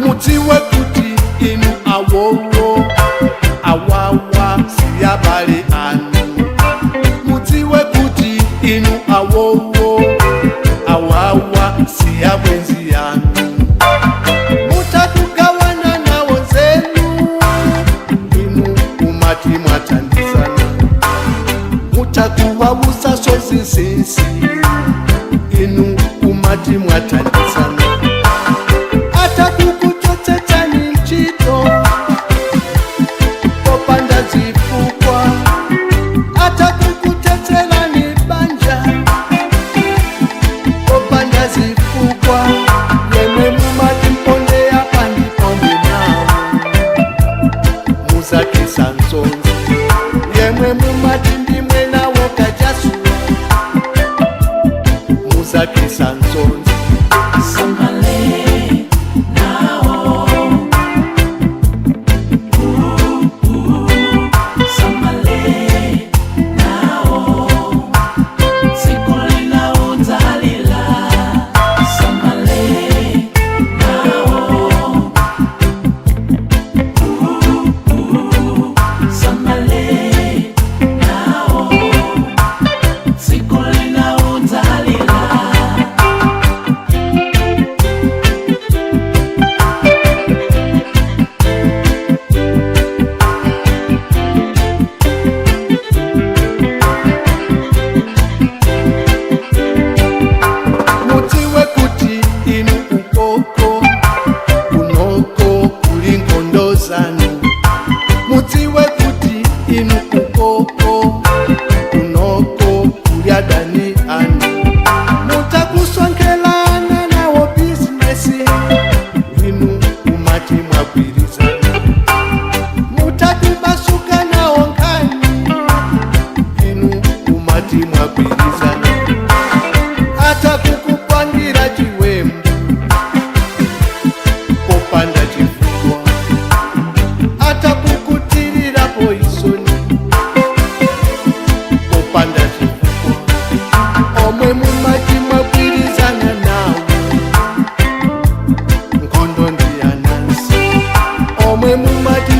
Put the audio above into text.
Mudziwe kuti inu awowo awawa siyabale anu. Mudziwe kuti inu awowo awawa siyabwenzi anu. Mutakugawana nawo nzeru, inu kumati mwatandizana. Mutakuwawusa sozinsinsi, inu kumati mwatandizana. Atakukuchotsetsani ntchito popanda zifukwa, atakukutetselani banja popanda zifukwa, yemwe mumati mponde apa ndiponde nawo muzakisa nsonzi, yemwe mumati ndimwe nawo kajasuwa muzakisa nsonzi. Mudziwe kuti inu ukoko kunoko kuli nkhondo zanu. Mudziwe kuti inu ukoko kunoko kuli adani anu. Mutakusonkelana nawo bizinesi, inu kumati mwagwirizana. Mutakubasuka nawo nkhani, inu kumati mwagwirizana. Atakukupangira chiwembu popanda chifukwa, atakukutirira poisoni popanda chifukwa, omwe mumati mwagwirizana nawo nkhondo ndiyanansi, omwe mumati